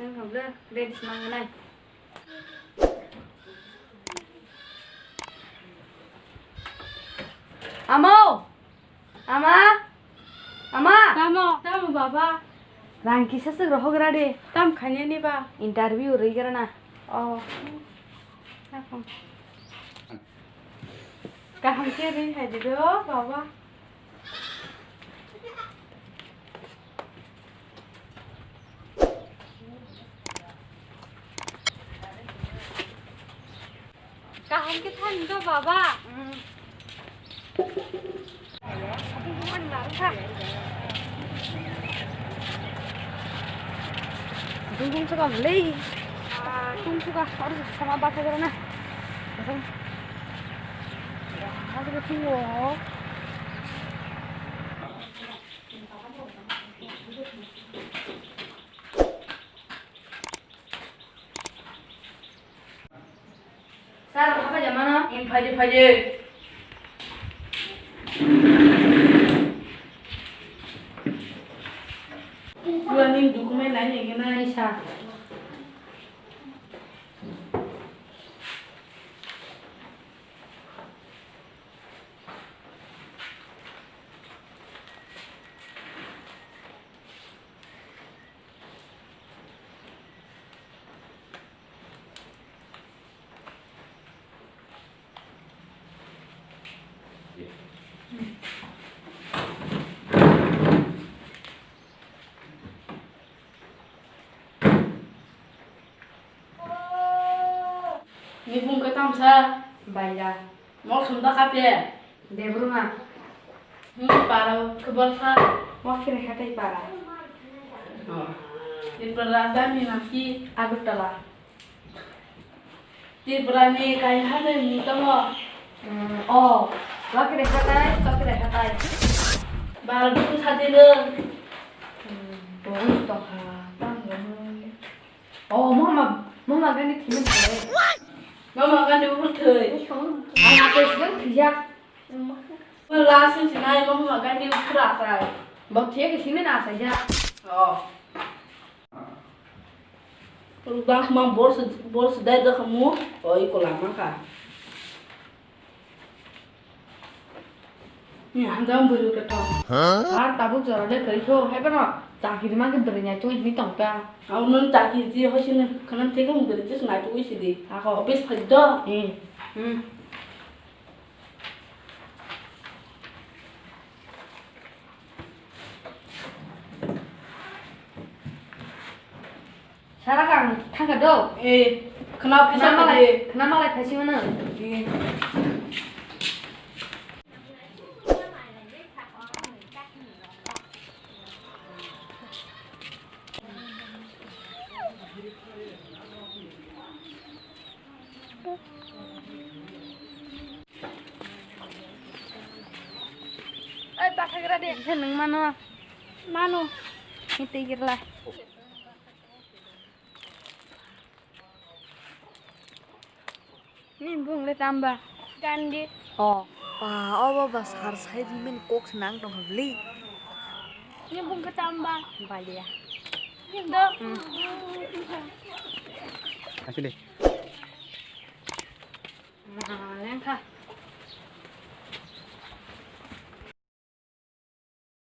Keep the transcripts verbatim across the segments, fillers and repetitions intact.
Ang hamle ready se mangnai. Amo! Ama! Ama! Tamo, tamo baba. Rang kisa swk rohok ra de. Tam khainani ba? Interview rwi gra na. Oh. Tamo. Kaham khe rwi hai di do, baba. Kaham khe thani do, baba. Dungdung saka le. Tung saka harus sama bata jara na. Harus ke tinggal. Sir, hapai jamano? Em, phaidi, phaidi. Pura ni document nai nai gana. Ai, sir. Ni bung khe tamsa? Baila. Mol sumda kape? Debruma. Ni para khe borsa? Mol khe rekha tai para. Oh. Ni para dami nasi? Agartala. Tripura ni kaisa ni tamo. Mm, oh, wakre hatai, wakre hatai. Bar dun sadi le. Hmm, bonus to ha, tang bonus. Oh, mama, mama gani thimi thai. Mama gani uthai. Ang atai sigan thijak. Last ni sinai mama gani uthra sai. Bo thiye ke sini na sai ja. Oh. Bangma bor se, bor se dai da khamu, oi kola ma kha. Ni hanjam buru ka to. Har tabuk jora de kari kho, hai bano chakiri ma ke beri nyai tu ni tong ta. Au nun chakiri ji ho sini khanam te khamu beri ji nai tu isi di. Ako. Office phai do. Eh. Hmm. Sara kang thangka do. Eh, khna pisa malai, khna malai phaisi mano. Eh. Oi, bakhagra de. Kisa nung mano. Mano. Ni tei girla. Ni bung le tamba. Gandhi. Oh, pa, obo ba sar sai di men kok se nang tong habli. Ni bung ke tamba. Balia. Ni do. Hmm. Asli. Nah, yang kha.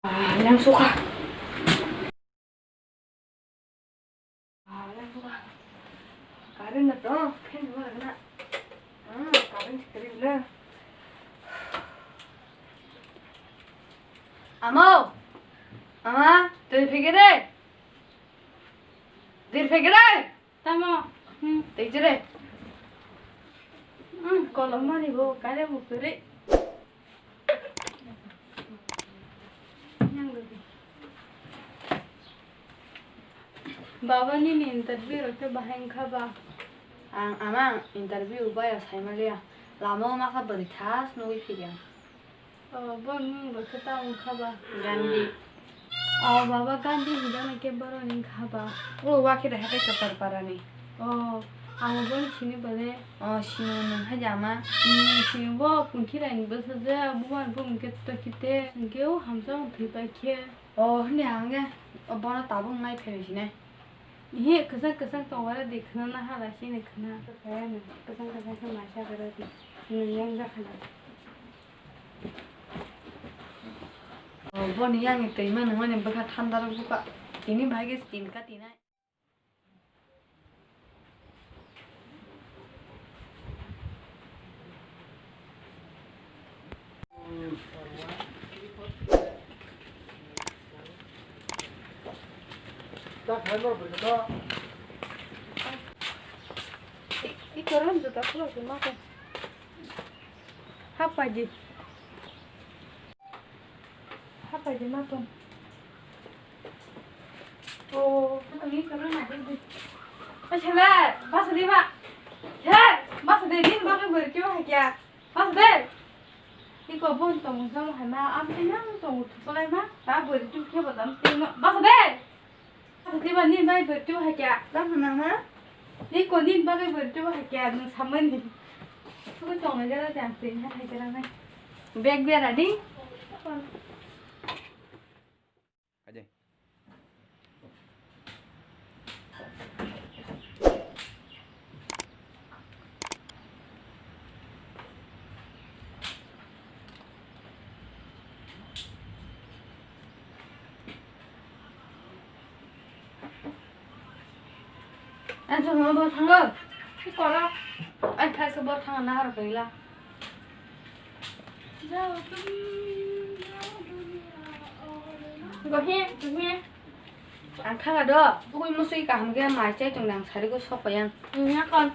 Ah, yang suka. Ah, yang suka. Karin na to, pen mo na. Ah, karin si karin na. Amo, ama, tui phege de. Dir phege de. Tamo. Hmm. Tei jere. Hmm, kolom mani bo kare bo kere. Baba nini interview rok khe bahai wngkha ba? Ang ama interview baya saimaliya. Lama o makha bwrwi thas nugwi phiri ang. Oh, boni mung bo khe ta wngkha ba? Gandhi. Oh, baba Gandhi hinjaknai khe boroni wngkha ba? O, wa khe de hatai kwchar parani. Oh, amo boni sini bole? Oh, sini nwng hai jama. Hmm, sini bo Pungkhiraini bwsajwk, bumar bumung khe to khe te, hwnkhe o hamjakno thwi pai khe. Oh, hwnwi hangkhe, oh, bono tabuk nai phaibai sinai. Ihe, kwchang kwchang tongwara di khna na hala sini khna. Kwchang kwchang khe maisa gara di. Nwng yang jakha na. Oh, boni yang twi ma nang mani bwkha thanda rok bwkha. Tini bhai khe tin ka tinai. Iko ram juta khulok di ma khe. Hap paidi. Hap paidi ma tong. Oh, ang iko ram na di. Asala, basa di ba. He, basa di, din ba khe bor kyo ha kya. Basa de. Iko bon tong jong hai ma, am te nang tong tu solai ma. Ta bor tu khe ba dam te ma. Basa de. Basa di ba ni bai bor tu ha kya. Basa na ha. Iko ni ba bai bor tu ha kya, nung samani. Tu tong na jara jang te ha hai jara nai. Bag bera di. Kaje. Ang chwngno bo thango. Koro. Ang thaisa bo thangna har bengla. Gohe, gohe. Ang thanga do. Bugui musui kaham ge mai chai tong nang sari go sok payang. Nya kon.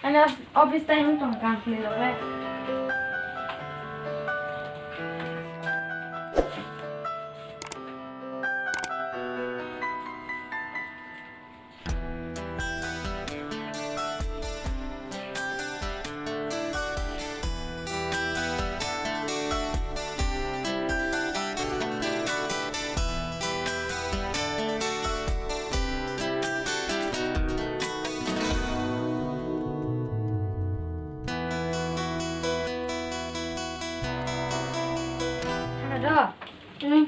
Ano office time tong kang khlai rok le. Ano do? Hmm.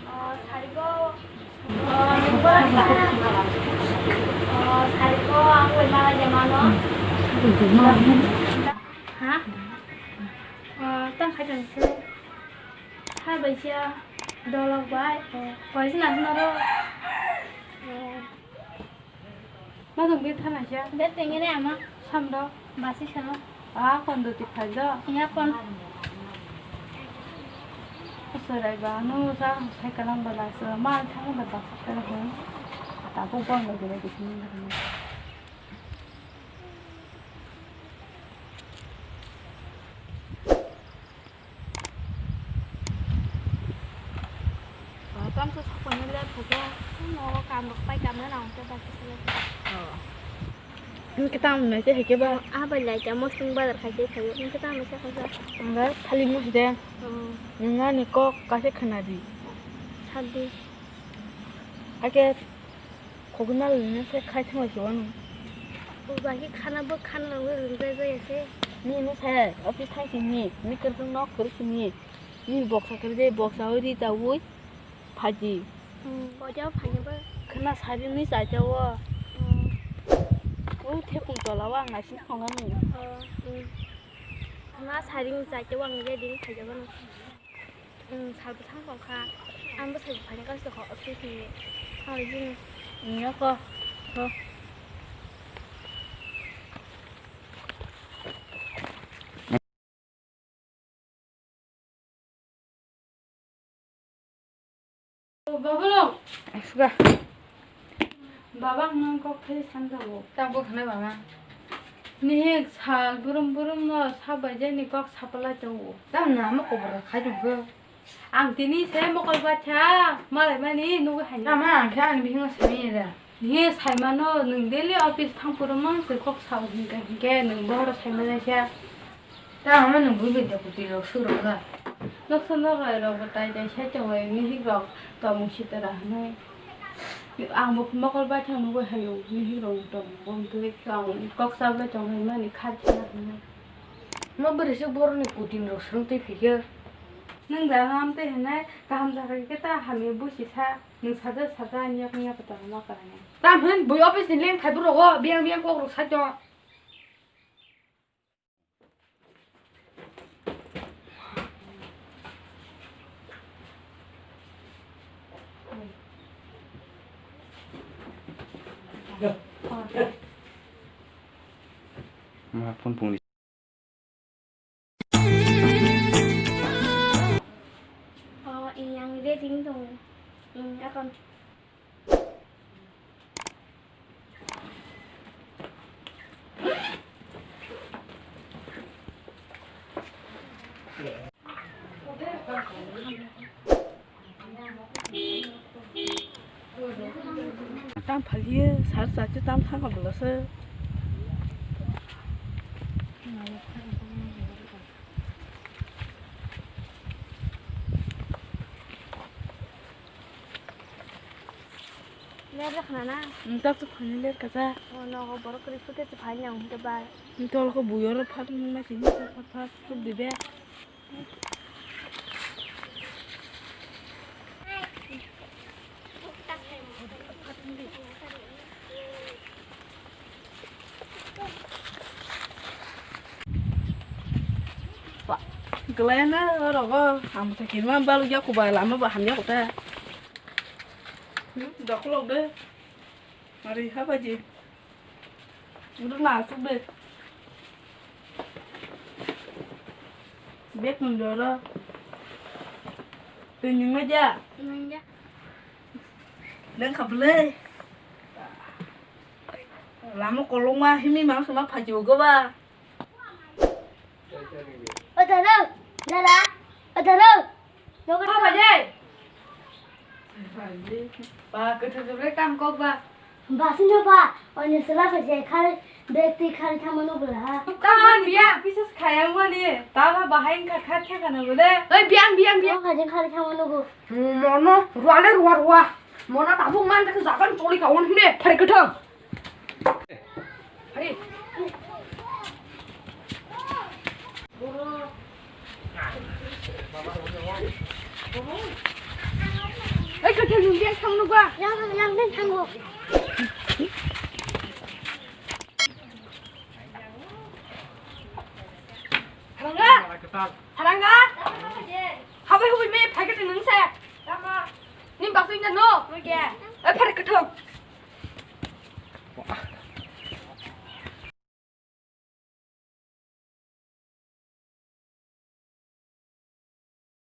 Oh, sari ko, oh, nunggu rasa. Oh, sari ko, ang koi mala jamano. Ha? Oh, tang khai tang se. Hai bai sia, dolok bai. Koi sila sila ro. Oh. Ma tong bethana kya? Beteng ini ama. Samdo. Basi sano. Ah, kondo ti phajo. Iya kon. Sorai ba, no sa sai kalang bala so. Ma thang ba basi sano. Ata ko kondo gele di sini. Tamsa sokphaino le phaikhe, nogo kam rok pai kamya nang khe basi se. Oh. Nwng khe tamo nai se hai khe ba? Ah, bai lai khe mosong bazar khai se phaio. Nwng khe tamo se kha sa? Ang khe thali no se de. Oh. Nwng ani kok kaisa khna di. Sadi. Hakhe Khogwi nalwino se khai thangwi se wano. Bagi khana bo khana rwngwi rwngjak jaya se. Ni no se office thang simi, ni kwrwng nok kwrwng simi. Ni boksa kwrwng je boksa wi ri ta wi phaji. Hmm, boja phaji bo. Khana sari ni cha cha wo. Hmm. O thekung tola wa ngasini khonga ni. Oh, hmm. Khana sari ni cha cha wa ngi je ding phaji bo no. Salbo thang tongkha, ang bwsai buphani kaisa kok office ni thang rijini. Nokho. Babalong. Asga. Baba, ang nang kok khai sanjago. Tang bo khanai mama. Nihik sal burum burum no sabai jani kok sapalai tongo. Tam na mo kobor khai tongkho. Ang tini se mokol bacha malai mani nugwi hai. Tama ang khe ani bihingo sami da. Nihik sai mano nwng daily office thang puro mang se kok sao hinka hinke nwng bohoro sai mano sa. Ta ama nung bui bui da kuti rok surok ga. Noksa nogai rok bo tai tai sai tongo, nihik rok tomung sitara hinui. Ang bo mokol bai thang nugui hayo, nihik rok tomung bo twi tong kok chablai tong hai mani khar khna hinui. Ma bwrwi se borok ni kuti rok swrwng twi phikhe. Nung da ngam twi hinai kaham jaga khe ta hamya busi sa, nung saja saja ani yak yak ta ma kara. Tam hin bui office ni leng thai borok o biyang biyang kok rok sai tong. Ma phone phone. Oh, iyang ready dong. Iyang akon. Tam phaliye, sar sar tam thang ka bwlasa. Ler rwkha na? Nwng tak chwk phaini ler kacha. O nogo borok kwrwi sute se phaini ang hwnkhe bai. Nwng tol khe bui oro phat ma sini phat phat phat dibe. Glana orogo ang bwsa kirima balukya kuba lama bo hamya kota. Dokolok de. Ari habaji. Udah masuk de. Bek nundoro. Tunyung aja. Tunyung aja. Nang kabelai. Lama kolong mah himi mang sama phaji uga ba. O dara, dara, o dara. Nogo. Ba, kwthwi kwbrai kam kok ba. Ba sino ba, oni sala ba je khar, bek ti khar thamo no bula. Tam biya, bises khaya mani. Ta ba bahai kha kha kha kana bole. Oi, biang, biang, biang. Khar thamo no go. Mono, ruale, rua, rua. Mono tabuk man ke jagan choli ka on hine, phari kwthang. Oi, khe, khe, nung biyang thang nukha. Yang, yang, yang, thango. Haranga? Haranga? Habai hubai me, phai khe nung se. Nim baksa inda no. Oi, phari kwthang.